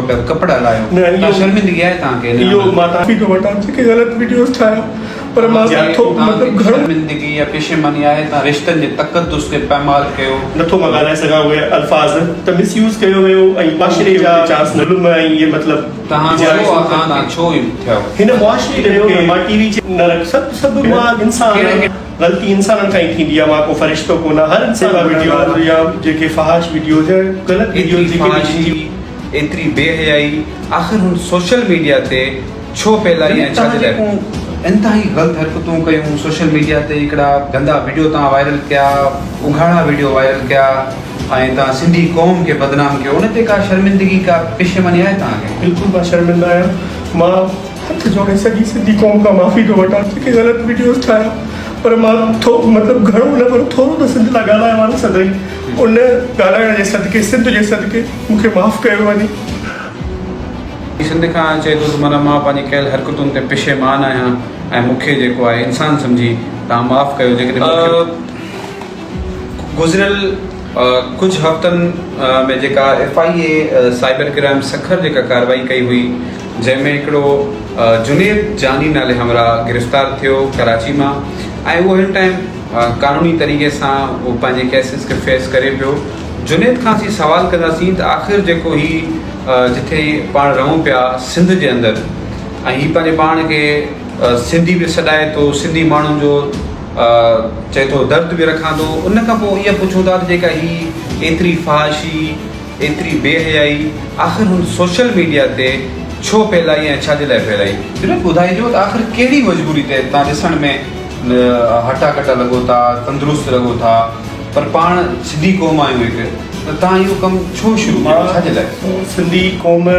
چئو پيا ته ڪپڙا لاهيو ڪا شرمندگي آهي توهان کي ان اهو مان معافي ٿو وٺان جيڪي غلط وڊيوز ٺاهيا پر مان ٿو مطلب گهڻو شرمندگي يا پشيماني آهي توهان رشتن جي تقدس کي پائمال ڪيو. نٿو مان ڳالهائي سگهان اهي الفاظ ته مس يوز ڪيو ويو ۽ معاشري جا ظلم ۽ اهي مطلب توهان ڇو توهان ڇو ائين ٿيو. هن معاشري ۾ مونکي مان ٽي وي نه رک سڀ سڀ مان انسان آهيان غلطي انسانن کان ئي ٿيندي آهي مان ڪو فرشتو ڪونه هر انسان وڊيوز يا جيڪي فحاش وڊيوز يا غلط وڊيوز ايتري جيڪي به جن جي فحاشي ايتري بي حيائي آخر هن سوشل ميڊيا تي ڇو ڦهلائي ۽ ڇا جي لاء؟ انتهائي غلط حرڪتون ڪيون سوشل ميڊيا تي هڪڙا گندا وڊيو توهان وائرل ڪيا اگهاڙا وڊيو وائرل ڪيا ۽ توهان سنڌي قوم کي بدنام ڪيو ان تي ڪا شرمندگي ڪا پشيماني آهي توهان کي؟ بلڪل مان شرمنده آهيان مان هٿ جوڙي سڄي سنڌي قوم کان معافي ٿو وٺان جيڪي غلط وڊيوز ٺاهيا پر مان ٿو مطلب گهڻو نه پر ٿورو ته سنڌ لاء ڳالهايو آهي نه سدائين ان ڳالهائڻ جي صدقي سنڌ جي صدقي مون کي معاف ڪيو وڃي. سنڌ کان چئي ٿو ته معنيٰ مان پنهنجي ڪيل حرڪتن تي پشيمان آهيان ۽ مون کي جيڪو آهي انسان سمجهي توهان معاف ڪيو جيڪڏهن مون کي گذريل ڪجهه هفتن ۾ جيڪا F I A cyber crime Sukkur جيڪا ڪارروائي ڪئي هئي جنهن ۾ هڪڙو جنيد جاني نالي همراهه گرفتار ٿيو ڪراچي مان ۽ اهو هن ٽائيم قانوني طريقي سان اهو پنهنجي ڪيسز کي فيس ڪري پيو جنيد کان اسين سوال ڪنداسين ته آخر جيڪو هي جٿي پاڻ رهون پيا سنڌ جي اندر ۽ هي پنهنجي پاڻ کي سنڌي به سڏائي ٿو سنڌي ماڻهن جو چئي ٿو درد به رکان ٿو ان کان پوء اها پڇون ٿا ته جيڪا هي ايتري فحاشي ايتري بي حيائي آخر هن سوشل ميڊيا تي ڇو ڦهلائي ۽ ڇا جي لاء ڦهلائي؟ جنيد ٻڌائجو ته آخر ڪهڙي مجبوري تي تان ڏسڻ ۾ هٽا ڪٽا لڳو ٿا تندرست لڳو ٿا پر پاڻ سنڌي قوم آهيون هڪ ته تان اهو ڪم ڇو شروع ڪيو ڇا جي لاء؟ سنڌي قوم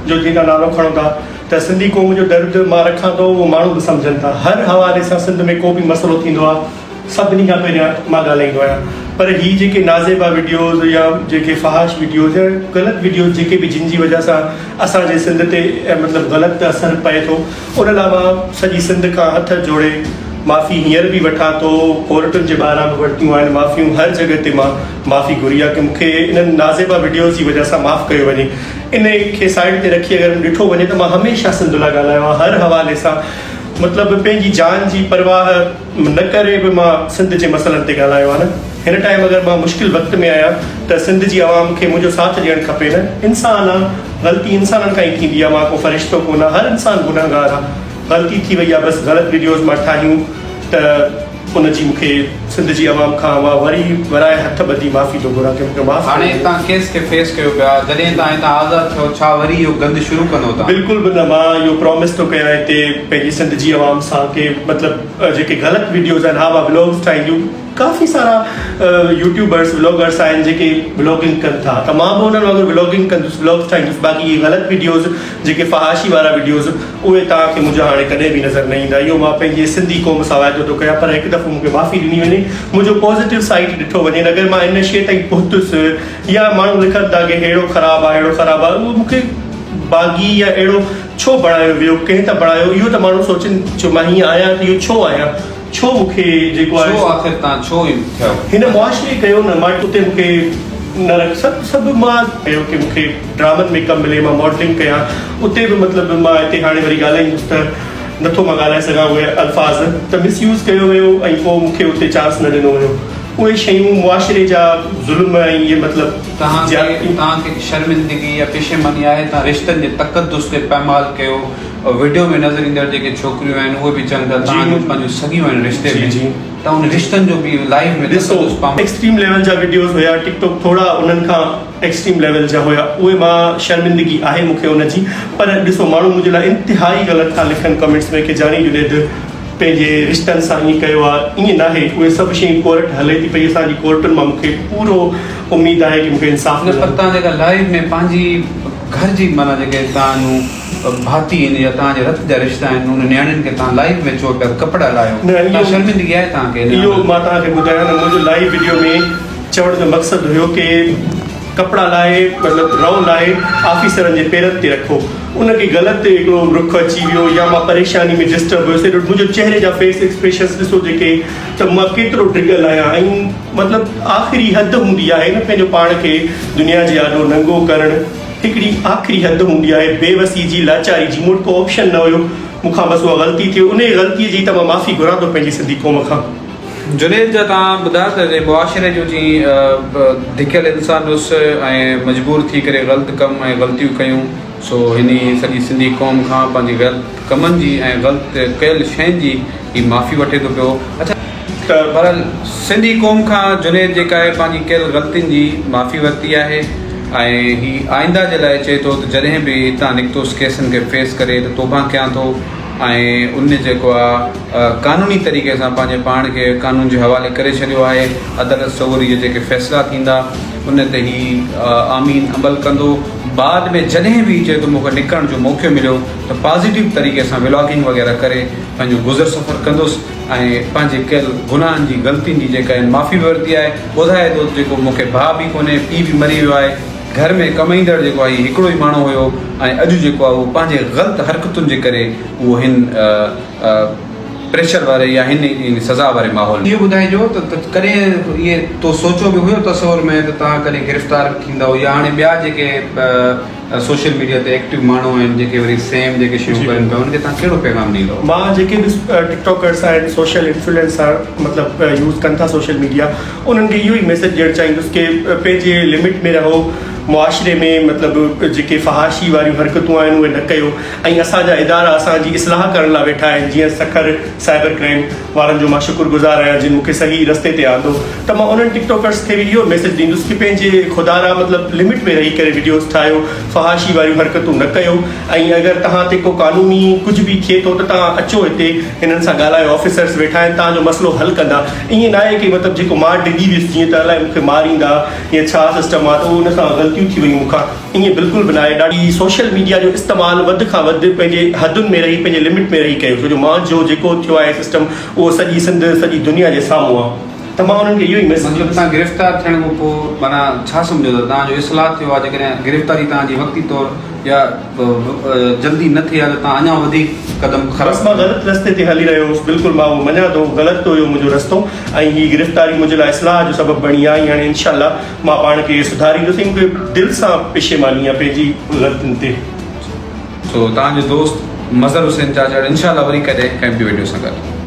جو جيڪا نالو کڻو ٿا ته سنڌي قوم جو درد مان رکان ٿو اهو ماڻهو به سمجهن ٿا هر حوالي سان سنڌ ۾ ڪو به مسئلو ٿيندو آهي سڀني کان پهريان مان ڳالهائيندو آهيان پر هي جيڪي نازيبا وڊيوز يا جيڪي فحاش وڊيوز يا غلط وڊيوز جيڪي به جن جي وجه سان اسان جي سنڌ تي مطلب غلط اثر پئي ٿو ان لاء مان سڄي سنڌ کان هٿ جوڙي معافي هينئر به وٺان ٿو ڪورٽن جي ٻاهران به ورتيون آهن معافيون هر جڳهه تي مان معافي گهري آهي ڪي مون کي انهن نازيبا وڊيوز جي وجه سان معاف ڪيو وڃي ان کي سائيڊ تي رکي اگر ڏٺو وڃي ته مان هميشه سنڌ لاء ڳالهايو آهي هر حوالي سان مطلب پنهنجي جان جي پرواهه نه ڪري به مان سنڌ جي مسئلن تي ڳالهايو آهي نه هن ٽائيم اگر مان مشڪل وقت ۾ آهيان ته سنڌ جي عوام کي منهنجو ساٿ ڏيڻ کپي نه انسان آ غلطي انسانن کان ئي ٿيندي آهي مان ڪو فرشتو ڪونه هر انسان گنهگار آهي غلطي ٿي وئي آهي بس غلط وڊيوز مان ٺاهيون ته ان جي مون کي سنڌ جي عوام کان مان وري ورائي هٿ ٻڌي معافي ٿو گهران ڪي مون کي معاف هاڻي ڪيو. تان ڪيس کي فيس ڪيو پيا جڏهن تان هتان آزاد ٿيو ڇا وري اهو گند شروع ڪندو تان. بلڪل به نه مان اهو پرامس ٿو ڪيان هتي پنهنجي سنڌ جي عوام سان ڪي مطلب جيڪي غلط وڊيوز آهن ها مان ولاگز ٺاهينديون ڪافي سارا يوٽيوبرس ولاگرس آهن جيڪي ولاگنگ ڪن ٿا ته مان به انهن وانگر ولاگنگ ڪندس ولاگز ٺاهيندس باقي اهي غلط وڊيوز جيڪي فحاشي وارا وڊيوز اهي توهان کي منهنجا هاڻي ڪڏهن به نظر نه ايندا. اهو مان پنهنجي سنڌي قوم سان واعدو ٿو ڪيان پر هڪ دفعو مون کي معافي ڏني وڃي. منهنجو پازيٽو سائيڊ ڏٺو وڃي اگر مان ان شيء تائين پهتس يا ماڻهو لکن ٿا ڪي ههڙو خراب آهي ههڙو خراب آهي اهو مون کي باغي يا اهڙو ڇو بڻايو ويو ڪنهن ته بڻايو اهو ته ماڻهو سوچين جو مان هيئن آهيان ته اهو ڇو آهيان ڇو مون کي جيڪو آهي ڇو آخر تان ڇو ائين ٿيو؟ هن معاشري ڪيو نه مان اتي مون کي نه رک سڀ سڀ مان ڪيو ڪي مون کي ڊرامن ۾ ڪم ملي مان ماڊلنگ ڪيان اتي به مطلب مان هتي هاڻي وري ڳالهائيندس ته نٿو مان ڳالهائي سگهان اهي الفاظ ته مس يوز ڪيو ويو ۽ پوء مون کي اتي چانس نه ڏنو ويو اهي شيون معاشري جا ظلم ۽ اهي مطلب توهان کي زيادتيون. توهان کي شرمندگي يا پشيماني آهي توهان رشتن جي تقدس کي پائمال ڪيو وڊيو ۾ نظر ايندڙ جيڪي ڇوڪريون آهن اهي به چون ٿا توهان جون پنهنجون سڳيون آهن رشتي ۾ ته ان رشتن جو به لائيو ۾ ڏسو تقدس پام. ايڪسٽريم ليول جا وڊيوز هيا ٽڪ ٽاڪ ٿورا انهن کان ايڪسٽريم ليول جا هيا اهي مان شرمندگي آهي مون کي ان جي پر ڏسو ماڻهو منهنجي لاء انتهائي غلط ٿا لکن ڪمينٽس ۾ ڪي جاني جنيد پنهنجي رشتن سان ائين ڪيو آهي ائين ناهي اهي سڀ شيون ڪورٽ هلي ٿي پئي اسان جي ڪورٽن مان مون کي پورو اميد آهي ڪي مون کي انصاف نه پر ملندو. توهان جيڪا لائيو ۾ پنهنجي گهر جي معنيٰ جيڪي توهان جون ڀاتي آهن يا توهان جي رت جا رشتا آهن انهن نياڻين کي توهان لائيو ۾ چئو پيا ته ڪپڙا لاهيو نه ڪا اهو شرمندگي آهي توهان کي ان اهو عمل مان تي؟ توهان کي ٻڌايان نه منهنجو لائيو وڊيو ۾ چوڻ جو مقصد هيو ڪي ڪپڙا لاهي مطلب رئو لاهي آفيسرن جي پيرن تي رکو ان کي غلط هڪڙو رخ اچي ويو يا مان پريشاني ۾ ڊسٽرب هيس ايڏو منهنجو چهري جا فيس ايڪسپريشنس ڏسو جيڪي ته مان ڪيترو ڊڳل آهيان ۽ مطلب آخري حد هوندي آهي نه پنهنجو پاڻ کي دنيا جي آڏو ننگو ڪرڻ. هڪڙي آخري حد هوندي آهي بيوسي جي لاچاري جي مون وٽ ڪو آپشن نه هيو مون کان بس اها غلطي ٿي انهي غلطي جي ته مان معافي گهران ٿو پنهنجي سنڌي قوم کان. جنيد جا توهان ٻڌايو ته جنهن معاشري جو جي ڌڪيل انسان هيس ۽ مجبور ٿي ڪري غلط ڪم ۽ غلطيون ڪيون سو هن سڄي سنڌي قوم کان پنهنجي غلط ڪمن جي ۽ غلط ڪيل شين جي هي معافي وٺي ٿو پيو اڇا ته بهرحال سنڌي قوم کان جنيد جيڪا آهي پنهنجي ڪيل غلطين جي معافي ورتي آهي ۽ هي آئنده جي لاء چئي ٿو ته جڏهن به هتان نڪتوس ڪيسن کي فيس ڪري ته توبه ڪيان ٿو ۽ ان جيڪو آ قانوني طريقي سان پنهنجي پاڻ کي قانون جي حوالي ڪري ڇڏيو آهي عدالت سڳوري جا جيڪي فيصلا ٿيندا ان تي هي آمين عمل ڪندو بعد ۾ جڏهن به هي چئي ٿو مونکي نڪرڻ جو موقعو مليو ته پازيٽو طريقي سان ولاگنگ وغيره ڪري پنهنجو گذر سفر ڪندس ۽ پنهنجي ڪيل گناهن جي غلطين جي جيڪا هن معافي به ورتي آهي ٻڌائي ٿو ته جيڪو مونکي ڀاء به ڪونهي پيء به مري ويو آهي گهر ۾ ڪمائيندڙ جيڪو آهي هڪڙو ئي ماڻهو هيو ۽ اڄ جيڪو آهي اهو پنهنجي غلط حرڪتن جي ڪري اهو هن پريشر واري يا هن سزا واري ماحول ۾. اهو ٻڌائجو ته ڪڏهن ائين تو سوچيو به هيو تصور ۾ ته توهان ڪڏهن گرفتار به ٿيندؤ يا هاڻي ٻيا جيڪي سوشل ميڊيا تي ايڪٽو ماڻهو آهن جيڪي وري سيم جيڪي شيون ڪرن پيا انهن کي توهان ڪهڙو پيغام ڏيندؤ؟ مان جيڪي به ٽڪ ٽاڪرس آهن سوشل انفلوئنسر مطلب يوز ڪن ٿا سوشل ميڊيا انهن کي اهو ئي ميسيج ڏيڻ چاهيندس ڪي پنهنجي لمٽ ۾ رهو معاشري ۾ مطلب جيڪي فحاشي واريون حرڪتون آهن اهي نه ڪيو ۽ اسان جا ادارا اسان جي اصلاح ڪرڻ لاء ويٺا آهن جيئن سکر سائبر ڪرائم وارن جو مان شڪر گذار آهيان جن مون کي صحيح رستي تي آندو ته مان انهن ٽڪ ٽاڪرس کي به اهو ميسيج ڏيندس ڪي پنهنجي خدارا مطلب لمٽ ۾ رهي ڪري وڊيوز ٺاهيو فحاشي واريون حرڪتون نه ڪيو ۽ اگر توهان تي ڪو قانوني ڪجهه به ٿئي ٿو ته توهان اچو هتي هنن سان ڳالهايو آفيسرس ويٺا آهن توهان جو مسئلو حل ڪندا ائين ناهي ڪي مطلب جيڪو مان ڊڄي ويس جيئن ته الائي مون کي ماريندا يا ڇا سسٽم آهي ته ان سان غلطيون ٿي ويون مون کان ائين بلڪل به ناهي ڏاڍي سوشل ميڊيا جو استعمال وڌ کان وڌ پنهنجي حدن ۾ رهي پنهنجي لمٽ ۾ رهي ڪيو ڇو جو مان جو جيڪو ٿيو آهي سسٽم اهو سڄي سنڌ سڄي دنيا جي سامهون آهي ته مان انهن کي اهو ئي ميسج مطلب توهان گرفتار ٿيڻ کان پوء معنيٰ ڇا سمجهو ٿا توهان جو اصلاح ٿيو آهي جيڪڏهن گرفتاري توهان جي وقتي طور يا جلدي نه ٿئي ها ته توهان اڃا وڌيڪ قدم خراب بس مان غلط رستي تي هلي رهيو هوس بلڪل مان اهو مڃان ٿو غلط هيو منهنجو رستو ۽ هي گرفتاري منهنجي لاء اصلاح جو سبب بڻي آهي ۽ هاڻي انشاء الله مان پاڻ کي سڌاريندس ۽ مون کي دل سان پشيماني آهي پنهنجي غلطين تي. سو توهان جو دوست مظهر حسين چاچڙ انشاء الله وري ڪڏهن ڪنهن ٻي وڊيو سان گڏ.